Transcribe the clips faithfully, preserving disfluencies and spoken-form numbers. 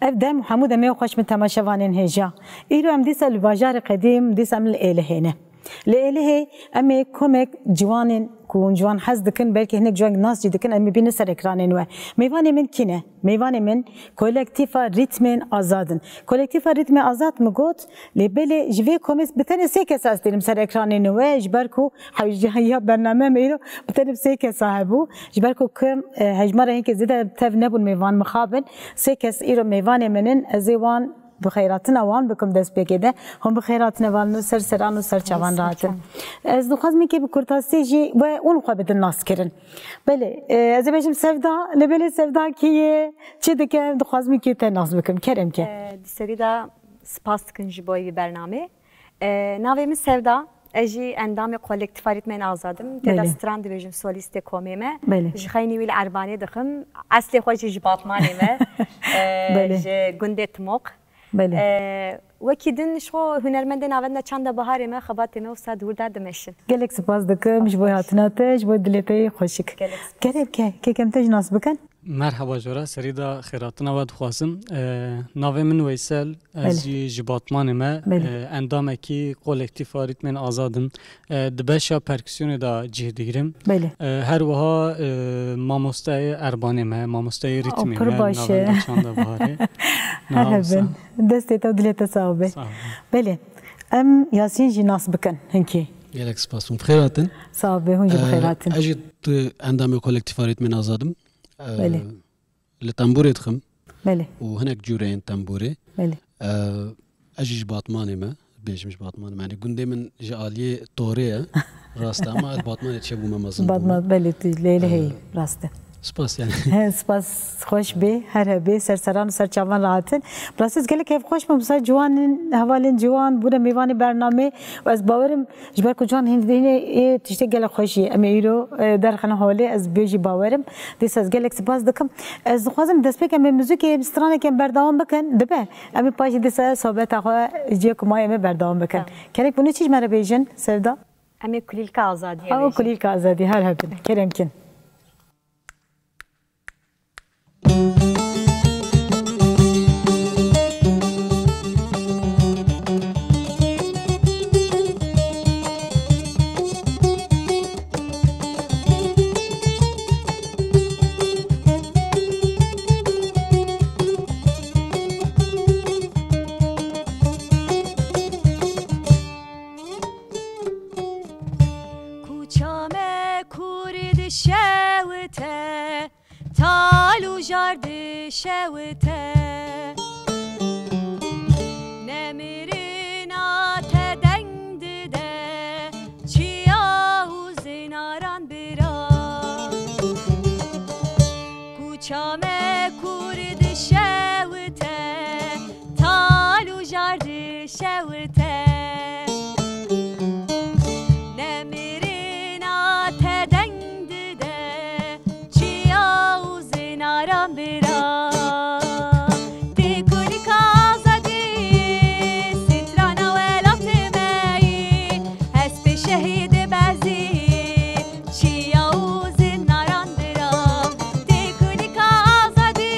Ev dem hemû demê xweş min temaşevanên hêja. Îro em dîsa li bajarê qedîm, dîsa em li Êlihê ne. Li Êlihê em ê komek ciwanên ku hûn ciwan hez dikin, belkî hinek ciwan nas jî dikin, em ê bînin ser ekranên we. Mêvanê min kî ne? Mêvanê min Kolektîfa Rîtmên Azad in. Kolektîfa Rîtmên Azad min got, lê belê ji vê komê bi tenê sê kes ez tînim ser ekranên we, ji ber ku hewcehiya bername me îro bi tenê bi sê kesa hebû. Ji ber ku kim, e, hejmara hinkê zêde tev nebûn mêvan mixabin. Sê kes îro mêvanê min in, ez ê wan bi xeyratina wan bikim destpêkê de. Hûn bi xeyratina wan û ser seran û ser çavan rahatin. Ez dixwazim ke bi kurtasî jî we hûn xwe bidin nas kirin. Belê, e, ez ê bêjim Sevda, lê belê Sevda kî ye, çi dike, dixwazim ke te nas bikim. Kerem ke. E, di serî de spas dikin ji bo vî bernamê. E, navê min Sevda, ez jî endamê Kolektîfa Rîtmên Azad im. Tê de Belê. stran dibêjim, solîstê komê me. Belê. Ji xeynî wî li Erbanê dixim. Eslê xwe jî ji Batmanê me. E, Belê. ji gundê Timoq. Belê. E, wekî din ji xwe hunermendê navend de Çanda Baharê me, xebatê me wisa di wir de dimeşin. Gelek spas dikim ji bo hatina te, ji bo dilê te yê xweşik. Gelek spas. Kerem ke, kêkem te jî nas bikin. Merhaba jora, serî de xêratina we dixwazim. E, navê min Weysel, ez Belê. jî ji Batmanê me. Belê. E, endamekî Kolektîfa Rîtmên Azad im. E, di beşa perküsyonê de cih digirim. Belê. E, her wiha, e, mamosteyê erbanê me, mamosteyê O, rîtmê pir me, baş e. navenda Çanda Baharê. Her Niha wisa. hebin. Destê te û dilê te sax be. Sağ olun. Belê. Em Yasîn jî nas bikin hinkî. Gelek spas. Hûn bi xêr hatin. Sax be, hûn jî bi xêr E, hatin. ez jî tu endamê Kolektîfa Rîtmên Azad im. E, Belê. li tembûrê dixim Belê. û hinek cûreyên tembûrê. Belê. E, ez jî ji Batmanê me, bêjim ji Batmanê me. Yanî gundê min ji aliyê Torê ye. Rast e, ama ez Batmanê çêbûme mezin bûme. Batman, belê, tu lê lê heyî, E, rast e. Spas yani. He, spas, xweş bê, her hebê, ser seran û ser çavan rahatin. Bi rastî ez gelek hevxweş bûm, wisa ciwanên, hevalên ciwan bûne mêvanê bernamê û ez bawerim, ji ber ku ciwan hîn dihîne ê tiştê gelek xweş jî. Em ê îro, e, derxine holê, ez bê jî bawerim. Dîsa ez gelek spas dikim. Ez dixwazim destpêkê em ê muzîkê, stranekê em berdewam bikin, dibe. Em ê paşê dîsa sohbeta xwe cihê ku maye me berdewam bikin. Tamam. Kerek bûne çi ji me re bêjin, Sevda? Em ê Kulîlka Azadiyê Ew bêjin. Kulîlka Azadî, her hebin. Kerem kin. Kuça me kûr dişewite, tal û jar dişewite. Nemirina te deng dide, çiya û zinaran bira. Kuça me kûr dişewite, tal û jar dişewite. Nemirina te deng dide, çiya û zinaran bira. Tê kulîka azadî, strana welatê me yî, hespê şehîdê bezî, çiya û zinaran bira. Tê kulîka azadî,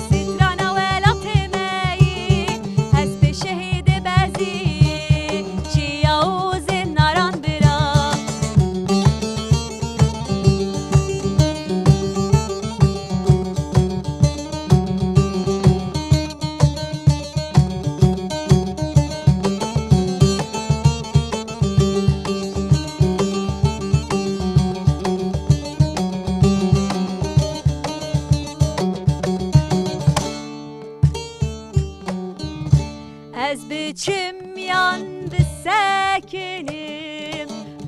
strana welatê me yî, hespê şehîdê bezî, çiya û zinaran bira. Ez biçim yan bisekinim,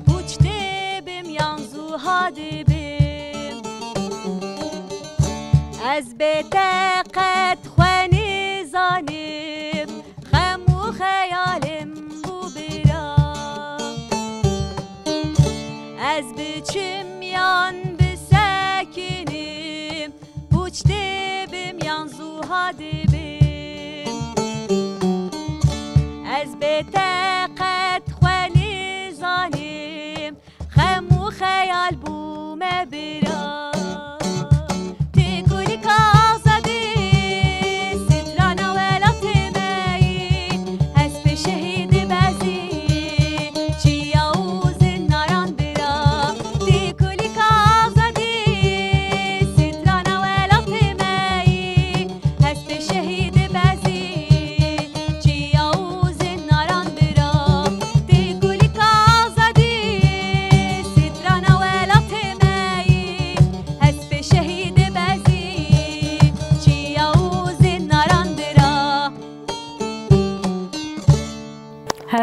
pûç dibim yan zûha dibim. Ez bê te qet xwe nizanim, xem û xeyalim bû bira. Ez biçim yan bisekinim, pûç dibim yan zûha dibim. Ez bê te qet xwe nizanim, xem û xeyal bûme bira. Tê kulîka azadî,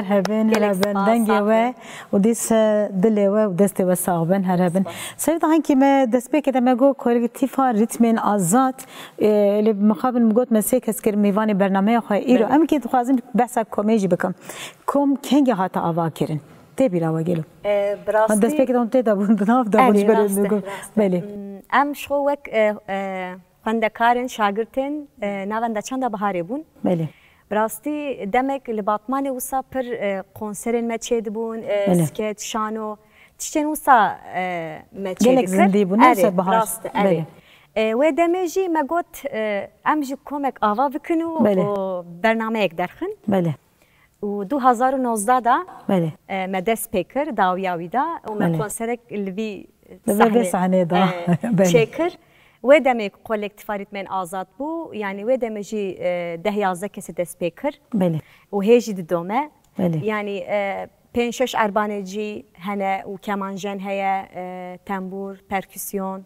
Hebin, her hebin, dengê we û dîsa dilê we û destê we sax bin, her hebin. Seyda, hankî me destpêkê de me got kolektifa ritmên azad, e, lê mixabin min got me sê kes kirin mêvanê bernameya xwe îro. Belê. Em kê dixwazin behsa komê jî bikim. Kom kengê hate ava kirin? Tê bîra we gelo? E, bi rastî destpêkê de hûn tê de bûn, di nav de bûn, erê, ji ber rast e, min got. Rast e. Belê. Hmm, em ji xwe wek, e, e, xwendekarên, şagirtên, e, navenda çanda biharê bûn. Belê. Bi rastî demek li Batmanê wisa pir, e, konserên me çêdibûn, e, belê, skeç, şano, tiştên wisa, e, me çêdikir. Gelek zindî bûn, ne? Erê, ser bihar. Rast e, erê. Belê. E, wê demê jî me got, e, em jî komek ava bikin û, belê, û bernameyek derxin. Belê. Û du hazar û nozdeh de, belê, e, me dest pê kir, dawiya wî da û me, belê, konserek li vî, li vê, vê sahnê, sahnê da, e, belê, çêkir. Wê demê ku kolektifa Rîtmên Azad bû, yanî wê demê jî, e, deh yazdeh kesê dest pê kir. Belê. Û hê jî didome. Belê. Yanî, e, pênc şeş erbanê cî hene û kemanjen heye, e, tembûr, perküsyon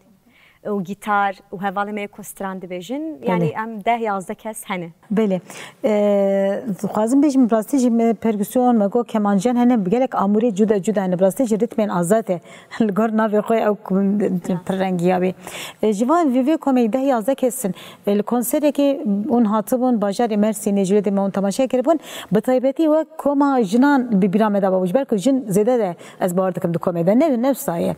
û gîtar û hevalê me yê ku stran dibêjin. Yanî, belê, em deh yazdeh kes hene. Belê. E, dixwazim bêjim, bi rastî jî me perküsyon, me got kemanjen hene, bi gelek amûrê cuda cuda hene. Bi rastî jî ritmên azad e. Li gor navê xwe ew ku-, pir rengî ya wê. E, ji van vê, vê komê deh yazdeh kes in. E, li konserekê hûn hatibûn bajarê Mersînê, ji wê demê hûn temaşe kiribûn. Bi taybetî wek koma jinan bi bîra me de mabû. Ji ber ku jin zêde de ez bawer dikim di komê de. Ne, ne wisa ye.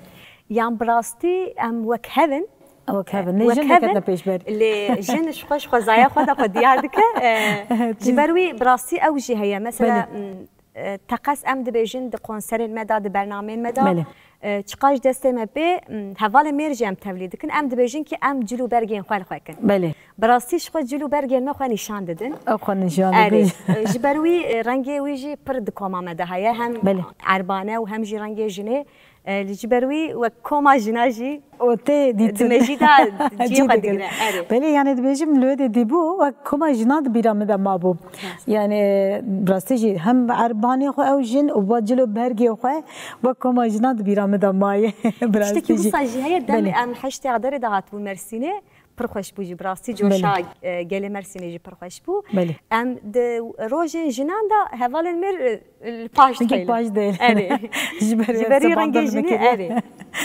Yan bi rastî em wek hev in. Wek hev in. Nê, wek jin hev in, neketine pêşber. Lê jin ji xwe, ji xwezaya xwe de xwe diyar dike. E, ji ber wî bi rastî ew jî heye. Mesela, belê, m, e, teqez em dibêjin di konserên me de, di bernameyên me de, belê, e, çiqas ji destê me bê, m, hevalên mêr jî em tevlî dikin. Em dibêjin ki em cil û bergên xwe li xwe kin. Belê. Bi rastî ji xwe cil û bergên me xwe nîşan didin. Ew xwe nîşan didin. Erê, e, ji ber wî, e, rengê wî jî pir di koma me de heye. Hem, belê, erbane û hem jî rengê jinê. E, li ji ber wî wek koma jina jî, o tê dîtin, di mejî de cihê xwe digire. Erê. Belê, yani dibêjim li wê de dîbû, wek koma jina di bîra min de mabû. Rast. Yani, bi rastî jî hem erbanê xwe ew jin û va cil û bergê xwe wek koma jina di bîra min de maye. Bi rastî jî. Tiştekî wisa jî heye, dem, belê, em heştê Adarê de hatibû Mersînê. Pir xweş bû jî, bi rastî coşa, belê, e, gelê Mersînê jî pir xweş bû. Belê. Em di rojên jinan de hevalên mêr, e, li paş dixeylin. Paş dixeylin. Erê. Ji ber, ji ber rengê jinê, erê.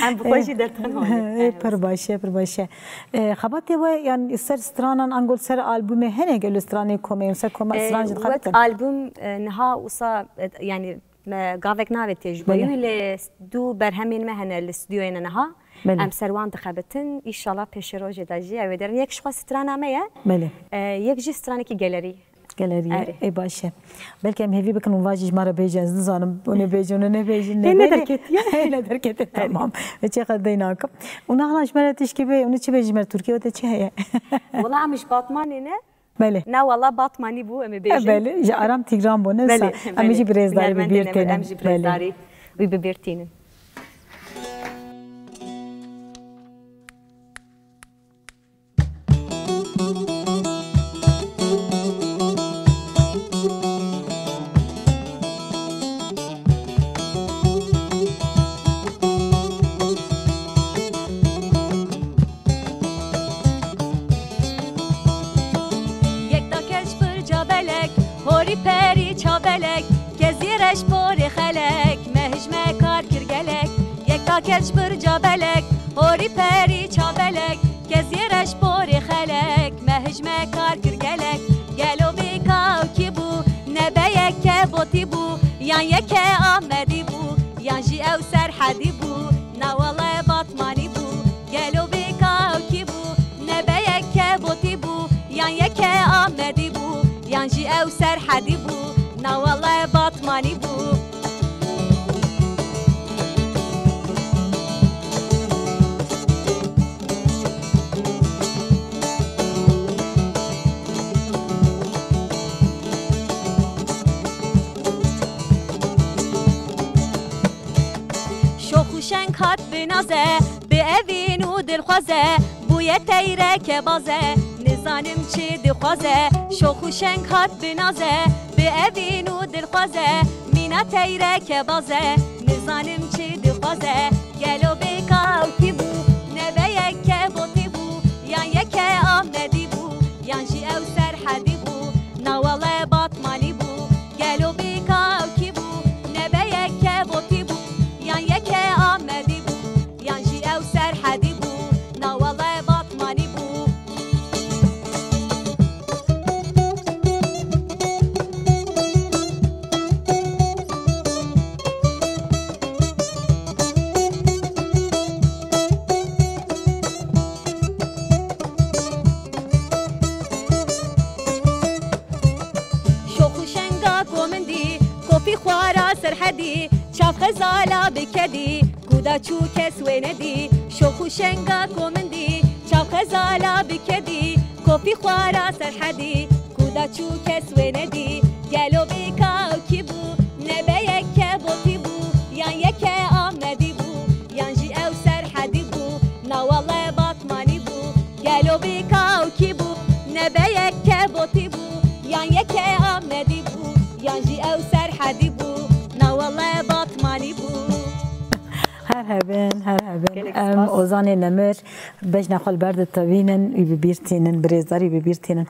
Em bi xwe jî dertixin holê. Ê, pir baş e, pir baş e. E, xebatê we, yan ser stranan ango li ser albûmê hene gelo stranê komê, ser koma, e, stran jî dixebitin? Wek albûm, e, niha wisa, e, yani me gavek navê tê ji bo wî, belê, lê du berhemên me hene li stûdyoyê ne niha. Belê. Em ser wan dixebitin. Înşallah pêşerojê de jî ew ê derin. Yek ji xwe strana me ye. Belê. E, yek jî stranekî gelerî. Gelerî ye. Erê. Ê, baş e. Belkî em hêvî bikin û va jî ji me re bêjin, ez nizanim, hûn ê bêjin, hûn ê nebêjin, ne, hê, ne belê, derketiye. Hê, ne derketiye, belê, tamam. Ê, çi qet deyna kim. Û nahna ji me re tişkî bê, û çi bê ji me re Tirkiye de çi heye? Wela em ji Batmanê ne. Belê. Na wala Batmanî bû, em ê bêjin. E, belê, ji Aram Tîgran bû, ne wisa? Belê, em ê jî bi rêzdarî bi bîr tînin. Em jî bi rêzdarî wî bi bîr tînin. Yek ta keç pir cabelek, horî perî çabelek, kezî reş porê xelek, mehij me kar kir gelek. Yek ta keç pir cabelek, horî perî çabelek, kezî reş porê xelek, mehij me kar kir gelek. Gelo bê kawkî bû, nebe yek kebotî bû, yan yeke Amedî bû, yan jî ew Serhedî bû, na wele Batmanî bû. Gelo bê kawkî bû, nebe yek kebotî bû, yan yeke Amedî bû, yan jî ew Serhedî bû, na wele Batmanî bû. Şox û şeng hat bi naz e, bi evîn û dilxwaz e, bûye teyreke baz e, nizanim çi dixwaz e. Şox û şeng hat bi naz e, bi evîn û dilxwaz e, mîna teyreke baz e, nizanim çi dixwaz e. Gelo bê kawkî bû, nebe yek kebotî bû, yan yeke Amedî bû, yan jî ew Serhedî bû, na wele Batmanî bû. Gelo bê kawkî Dî, çav xezala bi kedî, ku da çû kes wê nedî, şox û şenga komindî, çav xezala bi kedî, kopî xwara Serhedî, ku da çû kes wê nedî, gelo bêka ew kî bû, nebe yeke Botî bû, yan yeke Amedî bû, yan jî ew Serhedî bû, na wele Batmanî bû, gelo bêka ew kî bû, nebe yeke Botî bû, yan yeke Amedî bû, yan jî ew Serhedî bû, na wele Batmanî bû. Her hebin, her hebin. Gelek Em spas. Ozanê Nemir, bejna xwe li ber ditewînin, wî bi bîr tînin, birêzdar wî bi bîr tînin.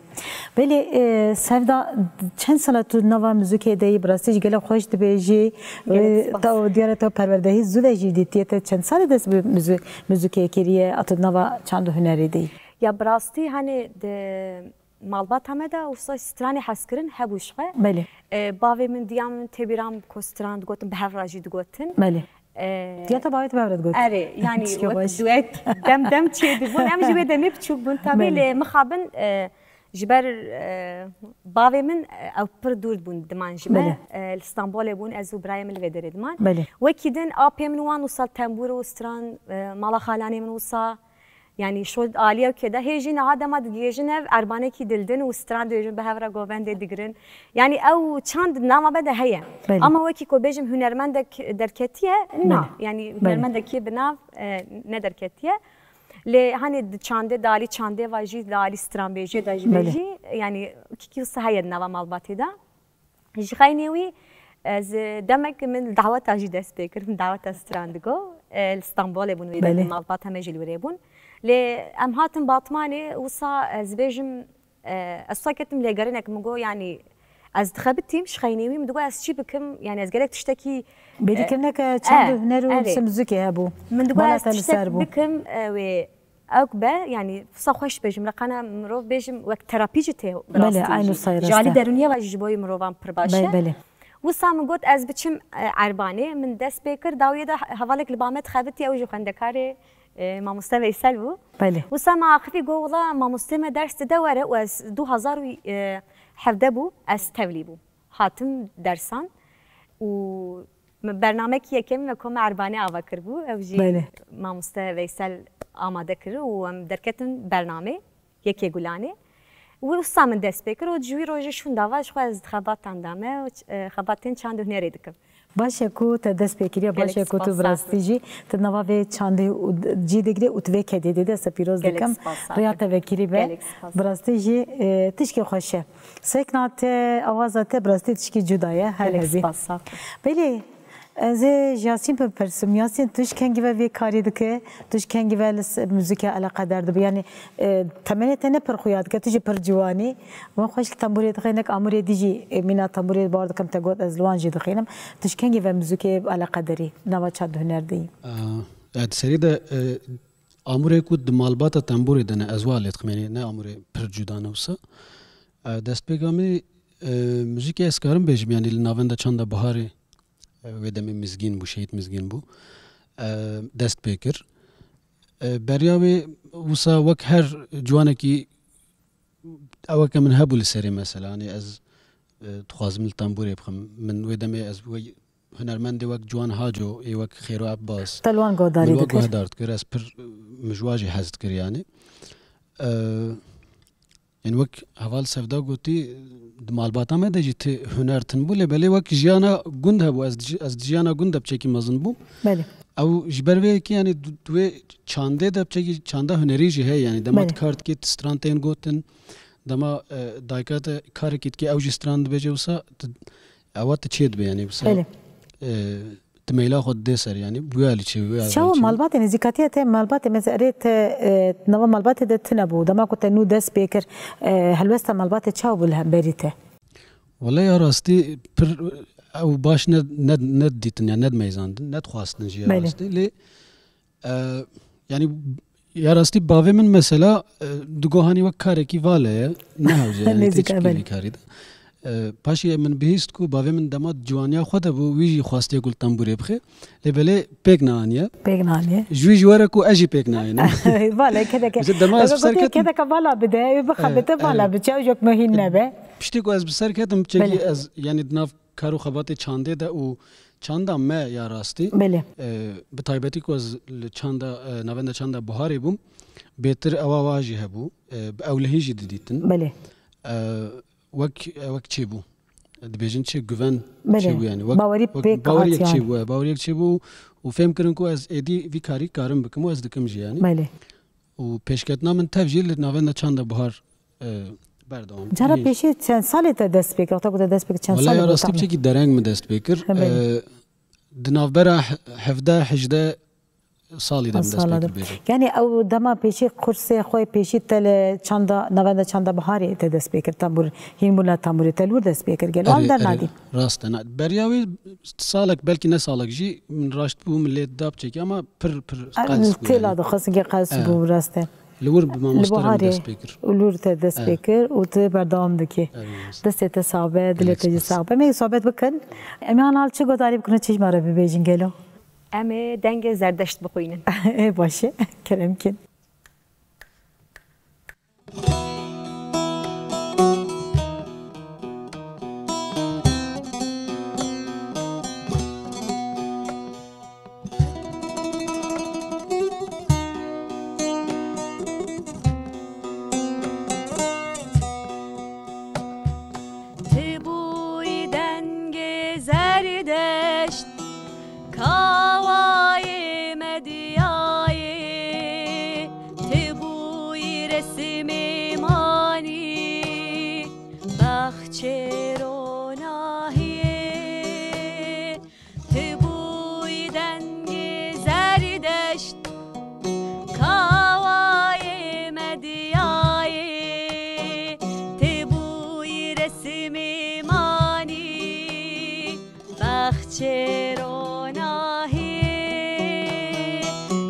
Belê, e, Sevda, çend sala tu nava muzikê de yî, bi rastî jî gelek xweş dibêjî. Gelek Wê spas. Te, diyar e, te perwerdehî zû de jî dîtiye, te çend salê dest bi muzi-, muzikê kiriye, a tu nava çand û hunerê de yî? Ya bi rastî, hani di malbata me de wisa stranê hezkirin hebû ji xwe. Belê. E, bavê min, diya min tê bîra min ku stran digotin, bi hev re jî digotin. Belê. E, Diya te bavê te bi hev re digot. Erê, yani Pişkê wek xweş. Duet dem dem çê dibûn. Em jî wê demê biçûk bûn. Tabî Belê. Lê mixabin, e, ji ber, e, bavê min, e, ew pir dûr bûn diman ji me. Belê. E, li Stenbolê bûn, ez û birayê min li vê derê diman. Belê. Wekî din apê min wan wisa tembûr û stran, e, mala xalanê min wisa. Yani şo alî ew kê de hê jî niha dema digihêjin ev erbanekî dildin û stran dibêjin, bi hev re govendê digirin. Yani ew çand di nava me de heye. Belê. Ama wekî ku bêjim hunermendek derketiye, na. Belê. Yani Belê. Hunermendekî bi nav, e, nederketiye. Lê hani di çandê, di alî çandê ve jî, di alî stranbêjiyê de jî Belê. Bêjî, yani kîkî wisa heye di nava malbatê de. Ji xeynê wî, ez, e, demek min li daweta jî dest pê kir, min daweta stran digo. E, li Stenbolê bûn wê Belê. Demê, malbata me jî li wêrê bûn. Lê em hatin Batmanê, wisa ez bêjim, e, ez wisa ketim lêgerinek, min got, yani, ez dixebitîm, ji xeynê wî min digot, ez çi bikim, yani, ez gelek tiştekî, Bêdî e, kirineke çand û e, huner û erê. Muzikê hebû. Min digot, Bala ez te li tiştek ser bû. Bikim, e, wê Ew be, yani, wisa xweş be, ji min re qana mirov bêjim, wek terapî jî tê bi Belê, rastî eynû jî. Say Ji alî rast e. Derûniyê ve jî ji bo mirov an pir baş e. Belê, belê. Wisa min got, ez biçim, e, Erbanê, min dest pê kir, dawiyê de he-, hevalek li ba me dixebitî, ew jî xwendekarê, e, mamoste Veysel bû. Belê. Wisa me axivî got, wila mamostê me ders dide were û ez du hazar û hevdeh bû, ez tevlî bûm. Hatim dersan û Me bernamekî yekemîn me ku me Erbanê ava kiribû, ew jî Belê. Mamoste Veysel amade kir û em derketin bernamê yekê Gulanê. Wisa min dest pê kir û ji wî rojê şûnda va ji xwe ez di xebatan de me û ç-, e, xebatên çand û hunerê dikim. Baş e ku te dest pê kiriye, baş Gelek e ku tu spas, bi rastî sağ ol. Jî tu nava vê çandê û d-, cî digirê û tu vê kedê dê dest pîroz Gelek dikim. Spas, sağ ol. Riya te vekirî be. Gelek spas. Bi rastî jî, e, tişkê xweş e. Sekna te, awaza te bi rastî tişkî cuda ye, her Gelek hebî. Spas, sağ ol. Belê, ez ê ji Yasîn bipirsim. Yasîn, tu ji kengî ve vê karî dike? Tu ji kengî ve li s-, muzîkê eleqedar dibî? Yanî, e, temenê te ne pir xuya dike, tu jî pir ciwan î. Wan xweş li tembûrê dixîne, amûrê dî jî, e, mîna tembûrê bar dikim, te got ez li wan jî dixînim. Tu ji kengî ve muzîkê eleqedar î? Nava çand û huner de yî? E, e, di serî de, e, Amûrê ku di malbata tembûrê de ne, ez wa lê dixim, yanî ne amûrê pir cuda ne wisa. E, destpêka min, e, muzîkê ez karim bêjim, yanî li navenda çanda biharê, e, wê demê Mizgîn bû, Şehîd Mizgîn bû. E, dest pê kir. E, beriya wê wisa wek her ciwanekî eweke min hebû li serê mesela, yanî ez, e, dixwazim li tembûrê bixim. Min wê demê ez wê hunermendê wek Ciwan Haco, ê wek Xêro Ebbas. Te li wan guhdarî dikir? Min li wan guhdar dikir. Ez pir, e, min ji wan jî hez dikir yanî. E, yanî wek heval Sevda gotî, di malbata me de jî ti huner tun bû, lê belê wek jiyana gund hebû. Ez di ji-, ez di jiyana gund de piçekî mezin bûm. Belê. Ew ji ber vê yekê, yanî di, di wê çandê de piçekî çanda hunerî jî heye, yanî dema Belê. Ti kar dikî, ti stran tên gotin, dema, e, dayika te karekî dikî, ew jî stran dibêje, wisa tu, ewa tu çê dibe, yanî wisa, Belê. E, tu meyla xwe didê ser, yanî wê alî çê, wê alî Çawa çê. Malbatê nêzîkatiya te, malbatê mesela erê te, e, nava malbatê de tune bû, dema ku te nû dest pê kir, e, helwesta malbatê çawa bû li hemberî te? Wele ya rastî pir ew baş ne, ne, nedidîtin, ya nedimeyzandin, nedixwastin jî ya Belê. Rastî. Lê, e, yanî ya rastî bavê min mesela, e, digo hanî wek karekî vale ye, ne hewce yanî Nêzîka, tişkî belê. Vî karî de. E, paşê min bihîst ku bavê min dema ciwaniya xwe de bû, wî jî xwastiye ku li tembûrê bixe. Lê belê pêk neaniye. Pêk neaniye. Ji wî jî were ku ez jî pêk nayênim. Vale, kedeke. Mesela dema ez Weke bi ser gotiye ketim. Kedeke vala bide, ew bixebite, Eh, vala erê. Biçe, ew jok muhîm nebe. Piştî ku ez bi ser ketim, çekî Belê. Ez, yanî di nav kar û xebatê çandê de û Çanda me ya rastî, Belê. e, bi taybetî ku ez li çanda, e, navenda çanda buharê bûm, bêtir ewa wa jî hebû, e, bi ewlehî jî didîtin. Belê. E, wek, e, wek çêbû. Dibêjin çi, guven Belê. çêbû yani. Wek, Bawerî wek pêk baweriyek hat yani. çêbû, e, baweriyek çêbû û fêm kirin ku ez êdî vî karî karim bikim û ez dikim jî yani. Belê. Û pêşketina min tev jî li navenda çanda buhar, e, berdewam. Cara Hîn. pêşî çend salê te dest pê kir? Wexta ku te dest pê kir, çend Wala salê ya bû rastî tam? Piçekî dereng min dest pê kir. He, belê. E, di navbera he-, hevdeh hejdeh salî de min dest pê kir bêjim. Yani ew dema pêşî kursê xwe pêşî te li çanda, navenda çanda biharê te dest pê kir, tambûr, hîn bûna tambûrê te li wir dest pê kir. Gel, wan Erê, dernadî. erê, rast e. Na, beriya wê salek, belkî ne salek jî, min raşt bû, min lê da piçekî, ama pir, pir qels bû Têla yani. dixwestin ki qels E. bû, rast e. Li wir bi Li mamoste re min buharê dest pê kir. û li wir te dest E. pê kir û tu berdewam dikî. Erê, rast. Destê te sax be, dilê Gelek te jî spas. sax be. Em ê sohbet bikin. Em ê anal çi godarî bikin û çi ji me re bibêjin gelo? Em ê dengê Zerdeşt bixwînin. Ê baş e. Kerem kin. Tu bûyî dengê Zerdeşt, Kawayê Medyayê, tu bûyî resimê manî, bexçê ronahiyê. Tu bûyî dengê Zerdeşt, Kawayê Medyayê, tu bûyî resimê manî, bexçê ronahiyê.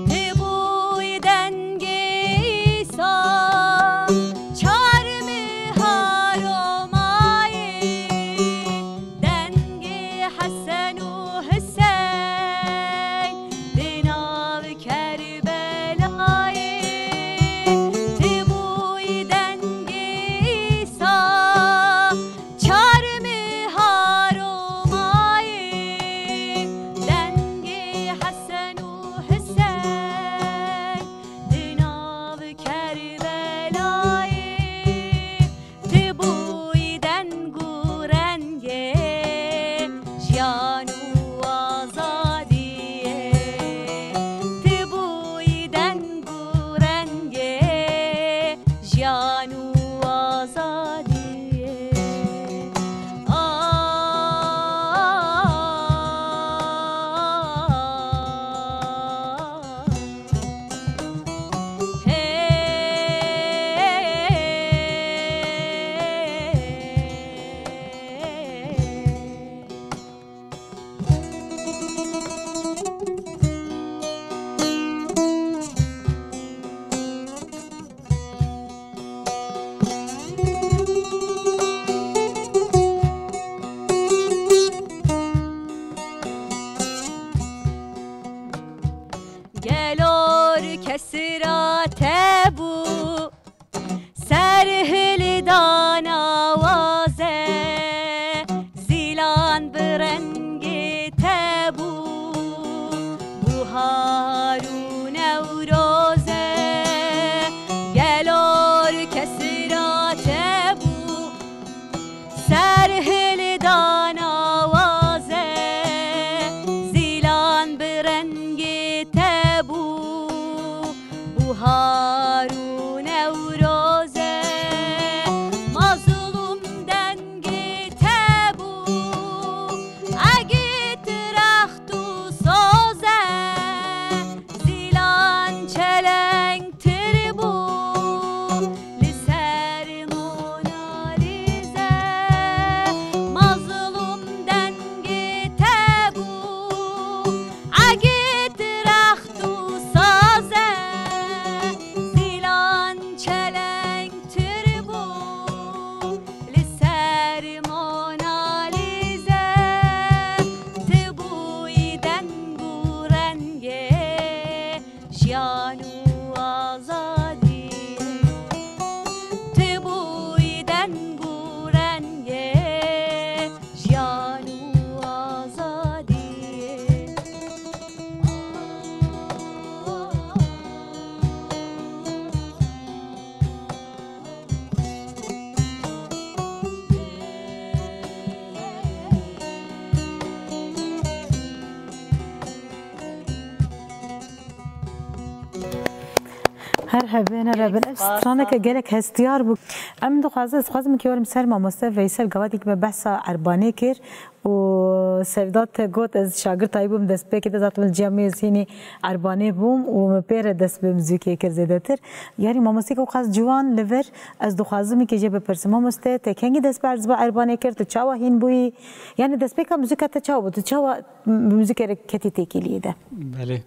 Tu bûyî dengê Îsa, çar mihar Romayê, dengê Hesen û Hiseyn di nav Kerbelayê. Tu bûyî dengê Îsa, çar mihar Romayê, dengê Hesen û Hiseyn di nav Kerbelayê. Tu bûyî deng û rengê jiyan û azadiyê. Tu bûyî deng û rengê jiyan û azadiyê. Ah, Gelo kes ra te bû, ser hil dana waze, zîlan bi rengê te bû, buhar û newroze. Gelo kes ra te bû, ser hil dana waze, zîlan bi rengê te bû, buhar û newroze. Mazlûm dengê te bû, egît rext û soze, zîlan çelengtir bû li ser Mona Lîze. Mazlûm dengê te bû, egît rext û saze, Her hebin, her hebin. Ev straneke gelek hestiyar bû. Em dixwazin, ez dixwazim ki werim ser mamoste Veysel, gavadî ki me behsa Erbanê kir û Sevda te got, ez şagirtayî bûm, destpêkê de zaten li ciya me ez hînî Erbanê bûm û min pê re dest bi muzîkê kir zêdetir. Yanî mamosteyeke wexas ciwan li vir, ez dixwazim ki jê bipirsim. Mamoste, te kengî dest bi ziva Erbanê kir, tu çawa hîn bûyî? Yanî destpêka muzîka te çawa bû? Tu çawa bi muzîkê re ketî têkiliyê de? Belê.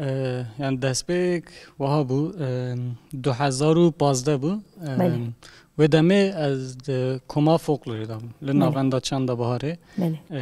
Ee, yani destpêk wiha bû, e, du hezar û pazdeh bû. E, Belê. Wê demê ez di koma folklorê de bûm, li Belê. Navenda Çanda Biharê. Belê. E,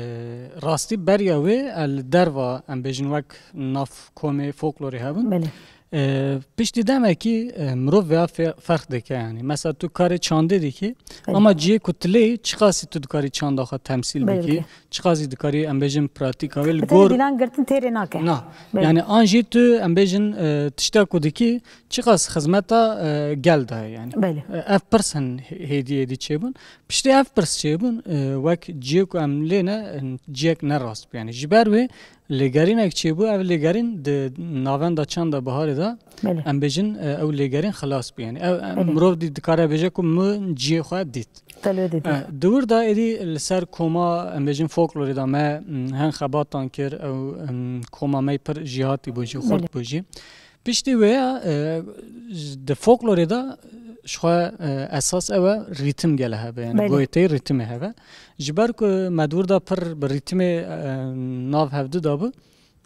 rastî beriya wê, e, li derva, em bêjin, wek nav komê folklorê hebûn. Belê. E, piştî demekî, e, mirov vêya fe-, ferq dike yani. Mesela tu karê çandê dikî, Belê. Ama cihê ku tu lê, çiqasî tu dikarî çanda xwe temsîl Belê, bikî, belê. Çiqasî dikarî, em bêjin, pratîka wê li Bi tenê gor dîlan girtin têrê nake. Na. Belê. Yani an jî tu, em bêjin, e, tişta ku dikî, çiqas xizmeta, e, gel daye yani. Belê. E, ev pirs hin hê-, hêdî hêdî çêbûn. Piştî ev pirs çêbûn, e, wek cihê ku em lê ne, e, cihek ne rast bû. Yani ji ber wê lêgerînek çêbû, ev lêgerîn di navenda Çanda Biharê de, Belê. Em bêjin, e, ew lêgerîn xilas bû. Yani ev, e, Belê. Mirov dî dikare bêje ku min cihê xwe dît. Te li wê dîtî. E, di wir de êdî li ser koma, em bêjin, folklorê de me, m, hin xebatan kir, ew, em, koma me pir jîhatî bû jî, xurt Belê. Bû jî. Piştî wê ya, e, di folklorê de ji xwe, e, esas ew e, rîtim gele hebe, yani Belê. Goyeteyê rîtimê hebe. Ji ber ku me di wir de pir bi rîtimê, e, nav hevdu dabû,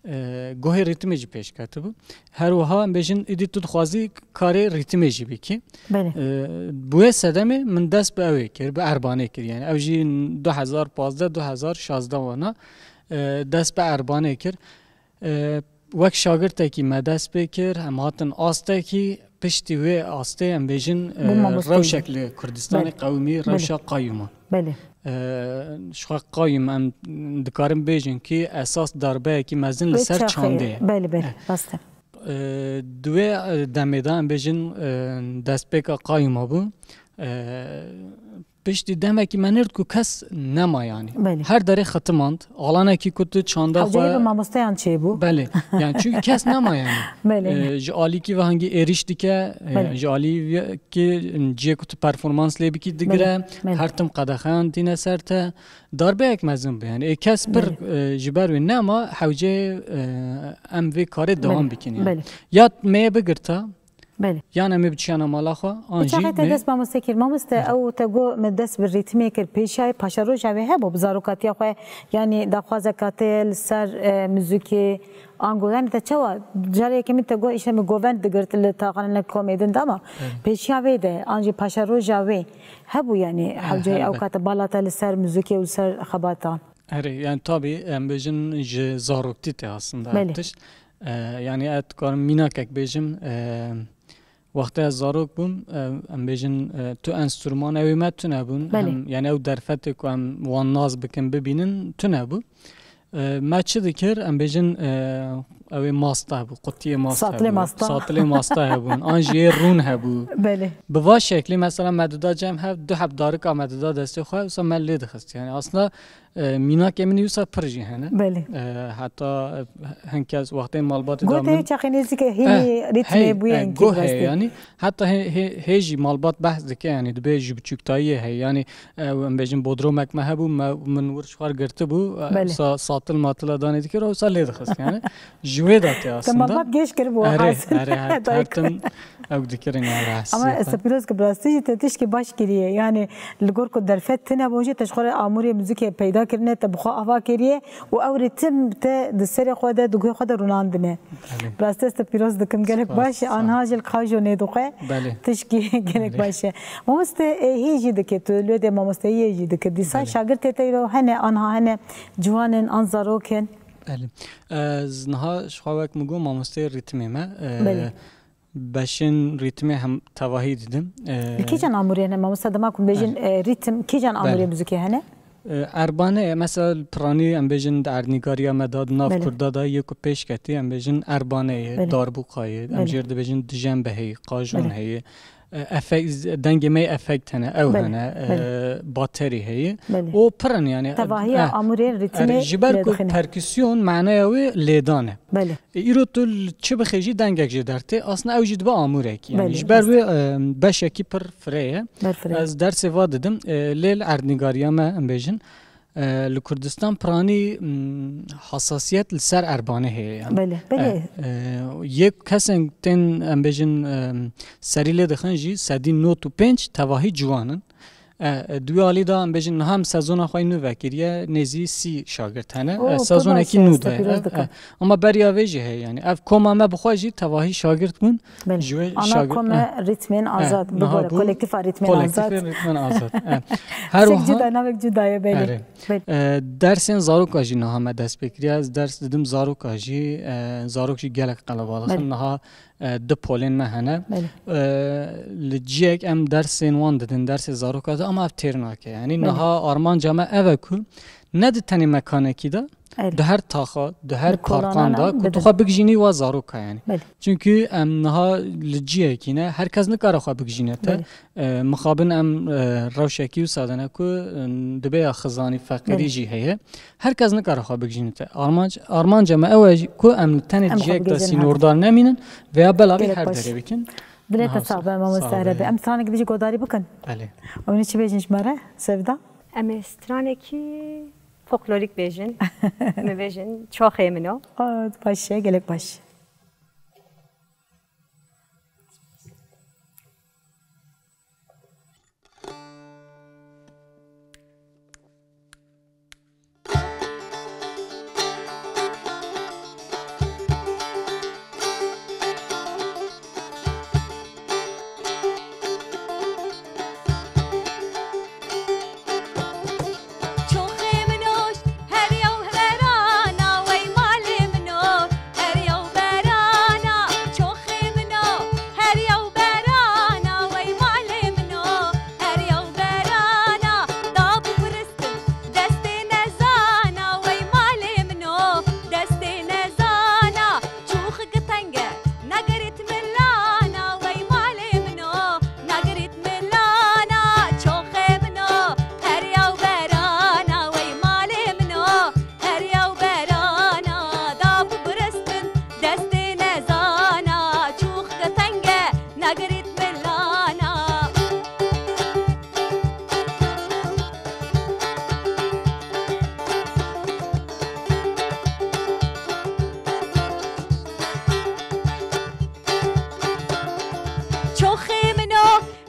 e, gohê rîtimê jî pêş ketibû. Her wiha em bêjin, êdî tu dixwazî karê rîtimê jî bikî. Belê. E, bi wê sedemê min dest bi ew ê kir, bi Erbanê kir. Yani ew jî du hezar pazdeh, du hezar şazdeh wana, e, dest bi Erbanê kir. E, wek şagirtekî me dest pê kir, em hatin astekî, piştî wê astê em bêjin, Bû e, mamosteyî. Rewşek li Kurdistanê Belê. Qewimî, Belê. Rewşa qayûman. Belê. E, ji xwe qayûm em dikarin bêjin ki esas darbeyekî mezin li Wê ser çaxê, çandê ye. Belê, belê, E, rast e. E, di wê, e, demê de em bêjin, e, destpêka qayûma bû. E, Piştî demekî me nird ku kes nema yani. Belê. Her derê xitimand. Alanekî ku tu çanda Hewceyê xwe bi mamosteyan çêbû. Belê. Yani çünkü kes nema yani. Belê. E, ji alîkî ve hangî êrîş dike, e, Belê. Ji alî ve ki cihê ku tu performans lê bikî digire, Belê. Belê. Her tim qedexeyan tîne ser te. Darbeyek mezin bû yani. Ê kes pir, Belê. E, ji ber wê nema, hewceyê, e, em vê karê dewam Belê. Bikin yani. Belê. Ya me yê bigirta, Belê. Yan em ê biçiyana mala xwe, an Bi jî çaxê te me dest mamoste kir. Mamoste, Belê. Ew te got me dest bi rîtimê kir. Pêşiyayê paşeroja wê hebû bi zarokatiya xwe, yanî daxwazeka te li ser, e, muzîkê, ango, yanî te çawa, carê yekemîn te got, îşte min govend digirt li taxanek komê din de, ama Belê. Pêşiya wê de, an jî paşeroja wê hebû, yanî E, hewceyê ew helbet. Kate bala te li ser muzîkê û li ser xebatan. Erê, yani tabî em bêjin ji zaroktî tê aslında Belê. Ev tişt. E, yani ez dikarim mînakek bêjim, e, wextê ez zarok bûm, e, em bêjin, e, tu enstrûman ew ê me tune bûn. Belê. Hem, yani ew derfetê ku em wan nas bikin, bibînin, tune bû. E, me çi dikir? Em bêjin, e, ew ê masta hebû, qutiyê mast Satilê hebû. Masta. Satilê masta hebûn. An jî yê rûn hebû. Belê. Bi va şeklî mesela me dida cem hev, du heb darika me dida destê xwe, wisa me lê dixist. Yani aslında, e, mînakê min wisa pir jî hene. Belê. E, heta, e, hin kes wextê malbatê Goh da te min çaxê nêzîke hînî Eh, rîtmê hey, bûye eh, hinkî goh heye rastî. Yani. Heta hê, hê, hê jî malbat behs dike yani, dibê ji biçûktayiyê heye. Yani, e, em bêjin bodromek me hebû, me, min wir ji xwe girtibû, e, Belê. Sa-, satil matila danê dikir, wisa lê dixist yani. Ji wê de tê Te aslında. Malbat gêş kiribû Erê, hasil. Erê, her, her Dayik. Tim ew dikirin yani Ama rahatsiziyê xwe. Pîroz ki bi rastî jî te tişkî baş kiriye. Yani li gor ku derfet tune bû jî te ji xwe re amûrê muzîkê peyda kirine, te bi xwe ava kiriye û ew rîtim te di serê xwe de, di guhê xwe de rûnandine. Belê. Bi rastî ez te pîroz dikim. Gelek Spas, baş e. Sağ ol. Anha jî li Qajo nêdixwe. Belê. Tişkî gelek Belê. Baş e. Mamoste, e, hê jî dike tu, li wê de mamosteyiyê jî dike. Dîsa Belê. Şagirtê te îro hene, anha hene ciwan in, an zarok in? Belê. Ez niha ji xwe wek min got mamosteyê rîtimê me. E, Belê. Beşên rîtimê hem tevahî didim. E, Li kîjan amûrê hene mamoste? Dema ku bêjin, Belê. E, rîtim, kîjan amûrê Belê. Muzîkê hene? E, Erbane ye. Mesela piranî em bêjin di erdnîgariya me de, di nav Belê. Kurda de yê ku pêş ketî, em bêjin erbane ye, Belê. Darbûka ye, em Belê. Jê re dibêjin dijen beheyî, qajon Belê. Heye. e, efekt, dengê me efekt hene, ew Belê, hene, e, belê. Baterî heye. Belê. O pir in yani. Tevahiya Eh, amûrê ritmê erê, ji ber ku lêdixîne. Perküsyon maneya wê lêdan e. Belê. E, îro tu li çi bixêjî dengek jê dertê. Aslında ew jî dibe amûrek. Yani Belê, ji ber rast. Wê, e, beşekî pir firê ye. Ber firê. Ez dersê va didim. E, lê li erdnîgariya me em bêjin. E, li Kurdistan piranî, m, hasasiyet li ser erbanê heye yani. Belê, belê. E, e, yek kesên tên em bêjin, e, serî lê dixin jî sedî nod û pênc tevahî ciwan in. E, e, di wî alî de em bêjin niha em sezona xwe yî nû vekiriye, nêzî sî şagirt hene. Oo, E, pir sezonekî baş e, nû de ye. Pîroz E, dikim. E, ama beriya vê jî heye yani. Ev koma me bi xwe jî tevahî şagirt bûn. Belê. Ji wê Ana şagir-, kome eh. Ritmên Eh, azad, niha bigore, bû kolektifa ritmên kolektifê azad. Ritmên azad. Eh. Her Sek wiha cuda, navek cuda ye, belê. Erê. Belê. Eh, dersên zaroka jî niha me dest pê kiriye. Ez ders didim zaroka jî, eh, zarok jî gelek qelebalix in. Belê. Niha, eh, du polên me hene. Belê. Eh, li ciyek em dersên wan didin, dersê zaroka de ama ev têr nake. Yani Belê. Niha armanca me ev e ku ne di tenê mekanekî de, Erê. Di her taxa, di her Li parkan kolanan de ku bidin. Tu xwe bigijînî wa zaroka yani. Belê. Çünkü em niha li ciyekî ne, her kes nikare xwe bigijîne te. Belê. E, mixabin em, e, rewşekî wisa de ne ku, e, dibe ya xizanî, feqîrî Belê. Jî heye. Her kes nikare xwe bigijîne te. Armanc, armanca me ew e jî ku em li tenê Em xwe ciyek de bigihîjin her sînordar nemînin veya belavî Gelek her baş. Derê bikin. Dilê te Niha sax be, mamoste sax be. Erebî. Em stranekî dijî godarî bikin. Belê. Ew ne çi bêjin ji me re, Sevda? Em ê stranekî Folklorîk bêjin. Min bêjin, çoxê min o. Aa, baş e, gelek baş. Çoxê min o, her yew berana, wey malê min o, her yew berana. Çoxê min o, her yew berana, wey malê min o, her yew berana. Da bibiristin destê nezana, wey malê min o, destê nezana. Çûxik teng e, nagirit milana, wey malê min o, nagirit milana. Çoxê min o, her yew berana, wey malê min o, her yew berana. Da bibiristin destê nezana, çûxik teng e, nagirit milana. Çoxê min o,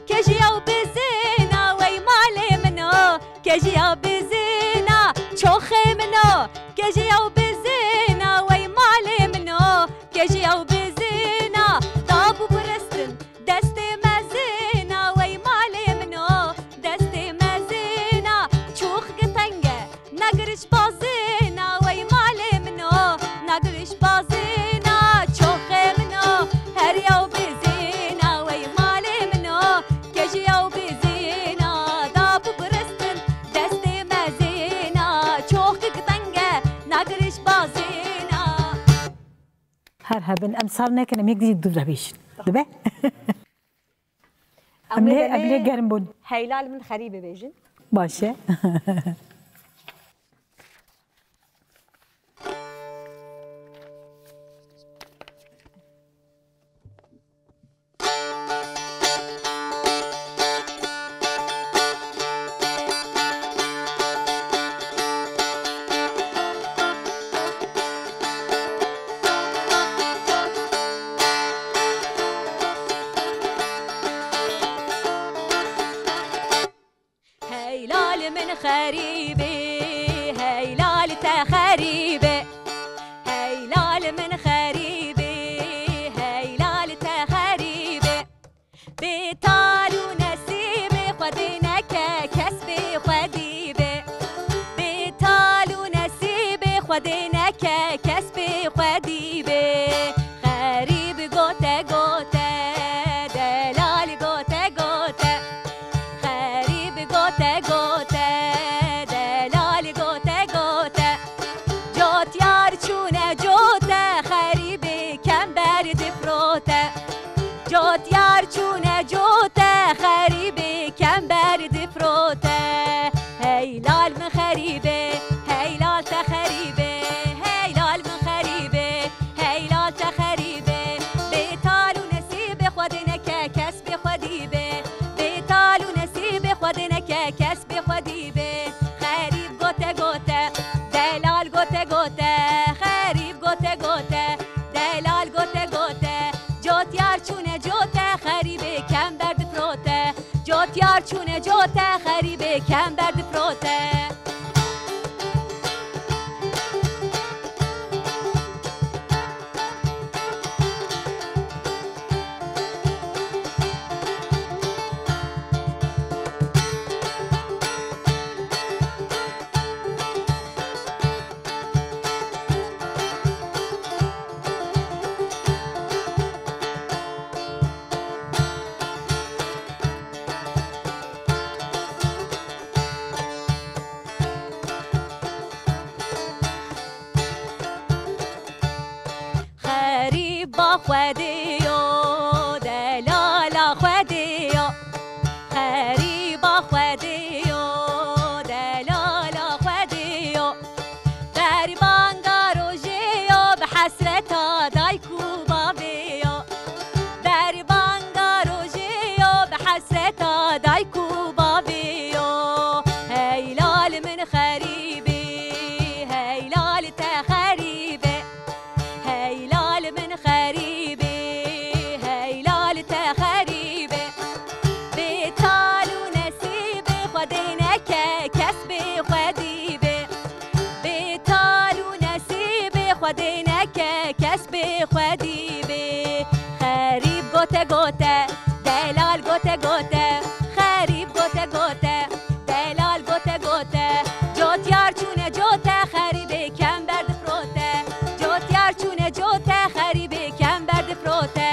kejiya bizina, wey malê min o, kejiya bizina. Çoxê min o, kejiya bizina, wey malê min o, kejiya bizina. Da bibiristin destê mezina, wey malê min o, destê mezina. Çûxik teng e, nagiriş bazina, wey malê min o, nagiriş bazina. Çoxê min o, her yew bizina, wey malê min o, kej yew bizina. Da bibiristin destê mezina, çûxik teng e, nagiriş bazina. Her hebin, em sar nekin, em yek dî dû re bêjin. Dibe? Em lê, em lê germ bûn. Heylal min xerîbê bêjin. Baş e. Heylal min xerîbî, heylal te xerîbî. Heylal min xerîbî, heylal te xerîbî. Bê tal û nesîbê Xwedê neke kes bê Xwedî bê. Bê tal û nesîbê Xwedê neke kes bê Xwedî bê. Xerîb gote gote, delal gote gote. Xerîb gote gote, delal gote gote. Cotyar çûne cote, xerîbê kember difrote. Cotyar çûne cote, xerîbê kember difrote. Hey lal min xerîbê, hey lal te xerîbê, hey lal min xerîbê, hey lal te xerîbê. Bê tal û nesîbê Xwedê neke kes bê xwedî bê. Bê tal û nesîbê Xwedê neke kes bê xwedî bê. Xerîb gote gote, delal gote gote, xerîb gote gote, delal gote gote. Cotyar çûne cote, xerîbê kember difrote. Cotyar çûne cote, xerîbê kember difrote. Xerîba Xwedê yo, delala Xwedê yo. Xerîba Xwedê yo, delala Xwedê yo. Berî banga rojê yo, bi hesreta dayk û bavê yo. Berî banga rojê yo, bi hesreta dayk û bavê yo. Hey lal min xerîbê, hey lal te xerîbê. Hey lal min xerîbê, hey lal te xerîbê. Bê tal û nesîbê Xwedê neke kes bê xwedî bê. Bê tal û nesîbê Xwedê neke kes bê xwedî bê. Xerîb gote gote, delal gote gote, xerîb gote gote, delal gote gote. Cotyar çûne cote, xerîbê kember difrote. Cotyar çûne cote, xerîbê kember difrote.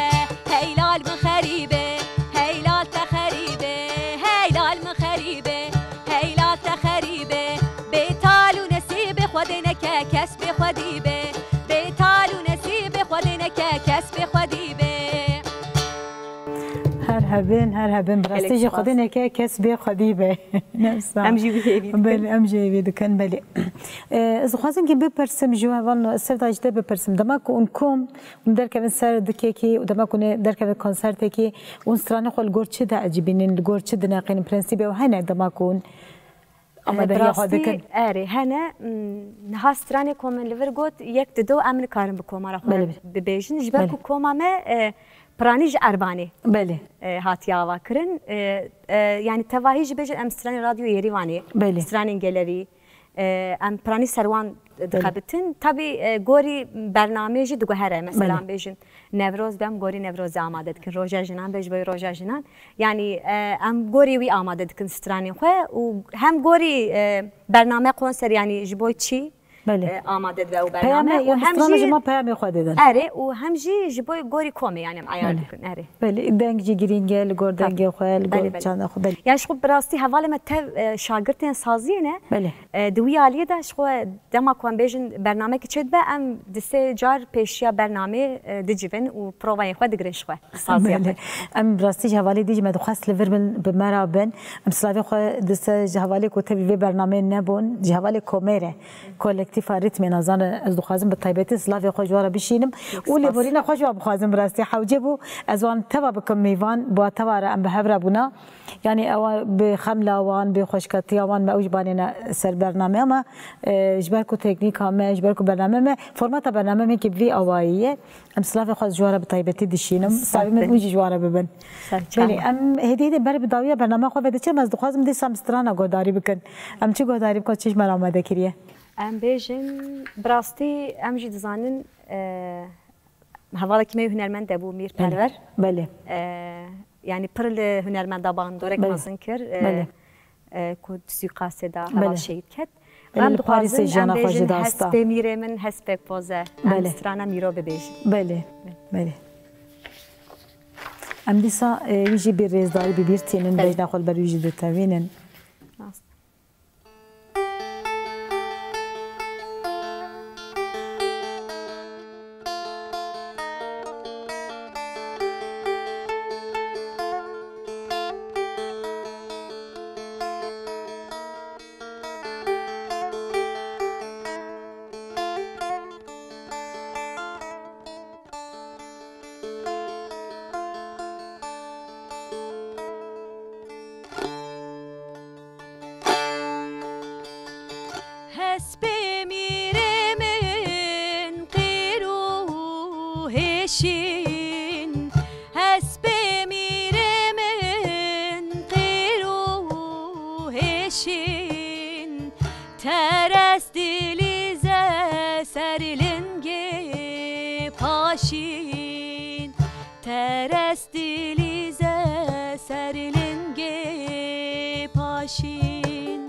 Hey lal min xerîbê, hey lal te xerîbê, hey lal min xerîbê, hey lal te xerîbê. Bê tal û nesîbê Xwedê neke kes bê xwedî bê. Bê tal û nesîbê Xwedê neke kes bê xwedî bê. Her hebin, her hebin. Bi rastî Gelek jî spas. Xwedê neke kes bê xwedî be. Nefsa. Em jî wî hêvî dikin. Belê, em jî hêvî dikin, belê. Ee, ez dixwazim ki bipirsim ji we, hevalno, ez sevda ji te bipirsim. Dema ku hûn kom, hûn derkevin ser dikekî û dema ku hûn derkevin konsertekî, hûn stranê xwe li gor çi diecibînin, li gor çi dineqînin, prensîbê we hene dema ku hûn amadehiya xwe dikin? Erê, hene, m, niha stranê ku min li vir got, yek di do em nikarin bi komara xwe Belê, belê. bibêjin. Ji ber Belê. ku koma me, e, piranî ji Erbanê, Belê. e, hatiye ava kirin. E, e, yani tevahî jî bêjin em stranê Radyo Yerîvanê, Belê. stranên gelerî, e, em piranî ser wan Belê. dixebitin. Tabî, e, gorî bernameyê jî diguhere. Mesela Belê. em bêjin Newroz be, em gorî Newrozê amade dikin. Roja jinan be, ji bo roja jinan. Yani, e, em gorî wî amade dikin stranên xwe û hem gorî, e, bername konser, yani ji bo çi, Belê. e, amade dibe û bername Peyamê, û yani hem strana jî ji me peyamê xwe didin. Erê, û hem jî ji bo gorî komê, yani em eyar Belê. dikin, erê. Belê, deng jî girîng e, li gor Tabii. dengê xwe, li gor Belê, belê. çanda xwe, belê. Yani ji xwe bi rastî hevalê me tev, e, şagirtên saziyê ne. Belê. E, di wî aliyê de ji xwe dema ku em bêjin bernamekî çêdibe, em di sê car pêşiya bernamê, e, dicivin û provayên xwe digirin ji xwe. Saziya Belê. xwe. Em bi rastî ji hevalê dî jî me dixwest li vir bin, bi me re bin. Em silavê xwe di ser ji hevalê ku tevî vê bernameyê nebûn, ji hevalê Komê re, kolektîfa Rîtmê Nazan re ez dixwazim bi taybetî silavê xwe ji wan re bişînim û Spas. lêborîna xwe ji wan bixwazim bi rastî hewce bû. Ez wan teva bikim mêvan, bi wan teva re em bi hev re bûna. Yani ewa bi xemla wan, bi xweşkatiya wan me ew jî banêne ser bername, ama, e, ji ber ku teknîka me, ji ber ku bername me, formata bername me ki bi vî awayî ye. Em silavê xwe ji wan re bi taybetî dişînim. Sağ Silavê min olun. hûn jî ji wan re bibin. Sağ olun. Belê, em hêdî hêdî ber bi dawiya bername xwe ve diçin, ez dixwazim dîsa em strana guhdarî bikin. Em çi guhdarî bikin, çi ji me re amade kiriye? Em bêjin, bi rastî em jî dizanin, e, hevalekî me yê hunermend hebû, Mîr Belê. Perwer. Belê. E, yani pir li hunermenda bandorek Belê. mezin kir. E, Belê. e, ku di suîqasê de Belê. heval şehîd ket. Belê, Em li Parîsê dixwazin, jiyana em xwe bêjin jî da asta. hespê mîrê min, hespek poz e. Em Belê. strana mîro bibêjin. Belê, belê. Em dîsa, e, wî jî bi rêzdarî bi bîr tînin, Belê. bejna xwe li ber wî jî ditewînin. Rast. şîn, terestîlîze ser lingê paşîn.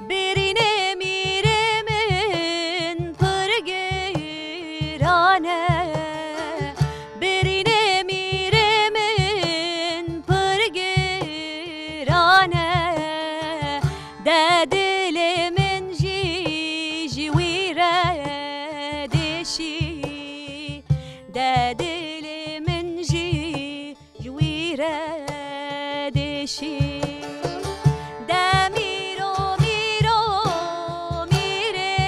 Birînê mîrê min pir giran e, birînê mîrê min pir giran e, de dilê min jî ji wî re dêşî, de dilê min jî ji wî re dêşî. De mîro, mîro, mîrê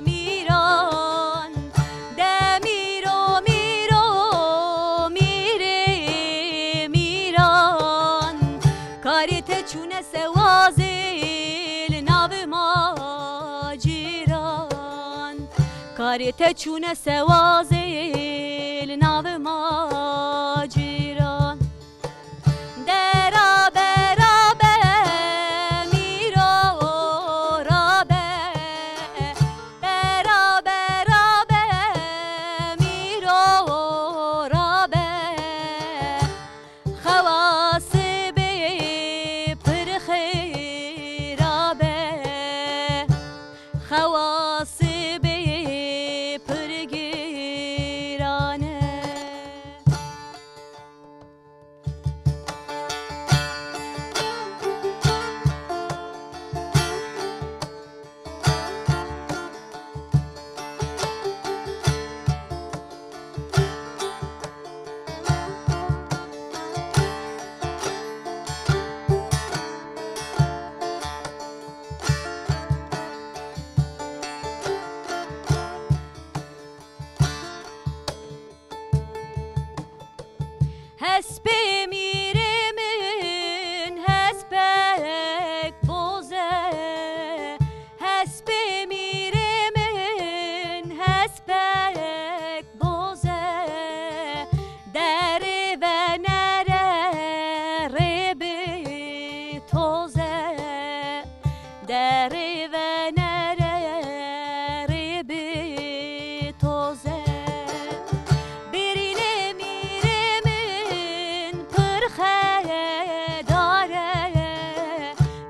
mîran, de mîro, mîro, mîrê mîran, karê te çûne sewazê li nav ma cîran. Karê te çûne sewazê li nav ma cîran. De rabe, rabe, mîro, rabe. De rabe, rabe, mîro, rabe. Xewa sibê pir xêra be, xewa sibê pir giran e. Hespê mîrê min hespek boz e, hespê mîrê min hespek boz e, derê venere rê bi toz e. Derê venere rê bi toz e. Birînê mîrê min pir xedar e.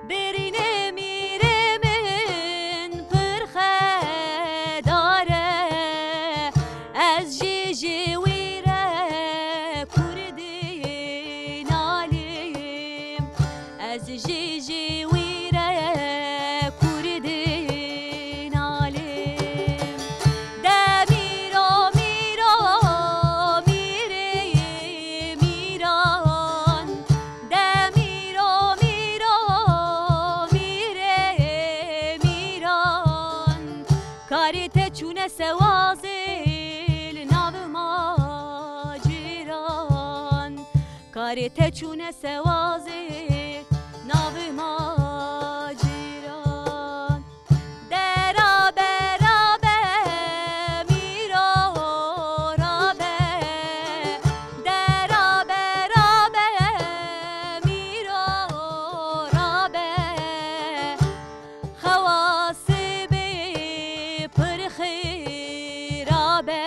Birînê mîrê min pir xedar e. Ez jî ji wî re kurdî nalim. Ez jî ji wî re kurdî nalim. De mîro, mîro, mîrê mîran. De mîro, mîro, mîrê mîran. Karê te çûne sewazê li nav ma cîran. Karê te çûne sewazê nav ma cîran. De rabe, rabe, mîro, rabe. De rabe, rabe, mîro, rabe. Xewa sibê pir xêra be.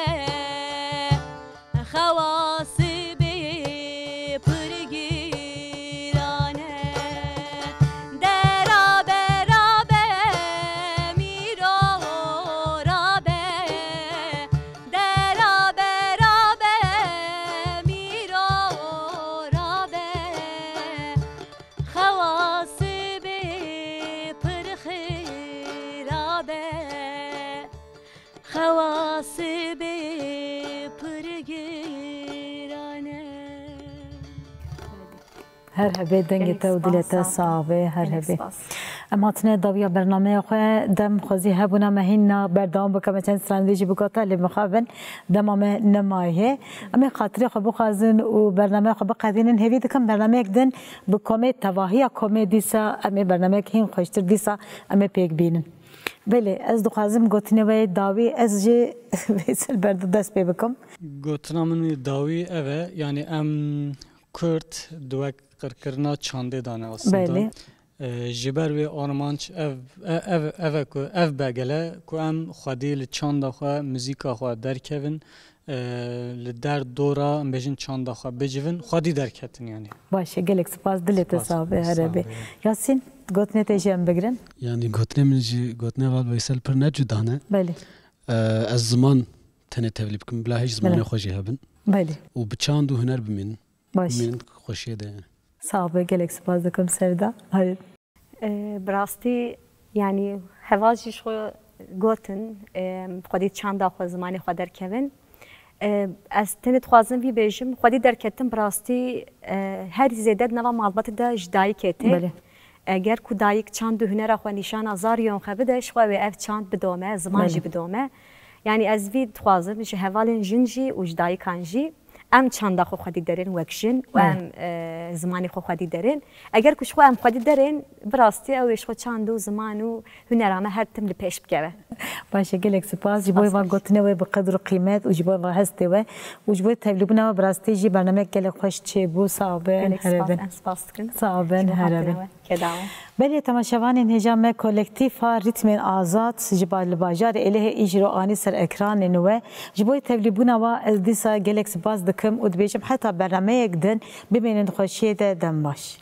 Xewa sibê pir giran e. De rabe, rabe, mîro, rabe. De rabe, rabe, mîro, rabe. Xewa sibê pir xêra be. Xewa sibê pir giran e. Her hebê dengê te û dilê te sax be, her hebê. Em hatine dawiya bernameya xwe, dem xwezî hebûna me hîna berdewam bike, me çend stranê jî bigota, lê mixabin dema me nemaye. Em ê xatirê xwe bixwazin û bernameya xwe biqedînin. Hêvî dikim bernameyek din bi komê, tevahiya komê dîsa em ê bernameyek hîn xweştir dîsa em ê pêk bînin. Belê, ez dixwazim gotinê we yê dawî, ez jî Veysel Berdo dest pê bikim. Gotina min wî dawî ev e, yanî em Kurd di wek qirkirina çandê de ne aslında. Belê. E, ji ber wê armanc ev, e, ev, ev e ku ev begel e ku em xwedî li çanda xwe, muzîka xwe derkevin. e, li der dora, em bêjin çanda xwe bicivin, xwedî derketin yani. Baş e, gelek spas, dilê te Spas, sax be, here sax be. be. Yasîn, gotinê te jî em bigrin. Yani gotinê min jî, gotinê Heval Veysel pir ne cuda ne. Belê, Ee, ez ziman tenê tevlî bikim, bila hêj zimanê Belê. xwe jî hebin. belê. Û bi çand û huner bimînin. Baş. Bimînin xweşiyê de. Sax be, gelek spas dikim Sevda. Hayır. E, bi rastî, yanî Heval jî ji xwe gotin, e, xwedî çanda xwe, zimanê xwe derkevin. E, ez tenê dixwazim vî bêjim, xwedî derketin bi rastî, e, herî zêde di nava malbatê de ji dayikê tê. Belê. Eger ku dayik çand û hunera xwe nîşana zariyên xwe bide, ji xwe wê ev çand bidome, ziman Belê. jî bidome. Yanî ez vî dixwazim ji hevalên jin jî û ji dayikan jî em çanda xwe xwedî derin wek jin û Belê. em, e, zimanê xwe xwedî derin. Eger ku ji xwe em xwedî derin, bi rastî ew ê ji xwe çand û ziman û hunera me her tim li pêş bikeve. Baş e, gelek spas. Ji bo Spas van baş. gotinê wê bi qedir û qîmet û ji bo van hestê we û ji bo tevlîbûna we bi rastî jî bernameyek gelek xweş çêbû. Sax bin, Gelek here spas, bin. em spas dikin. Sax bin, Ji bo here hatina bin. we. Keda we. Belê, temaşevanên hêja me, kolektifa Rîtmên Azad ji ba-, li bajarê Êlihê îjro anî ser ekranên we. Ji bo tevlîbûna we ez dîsa gelek spas dikim û dibêjim heta bernameyek din bimînin di xweşiyê de, dem baş.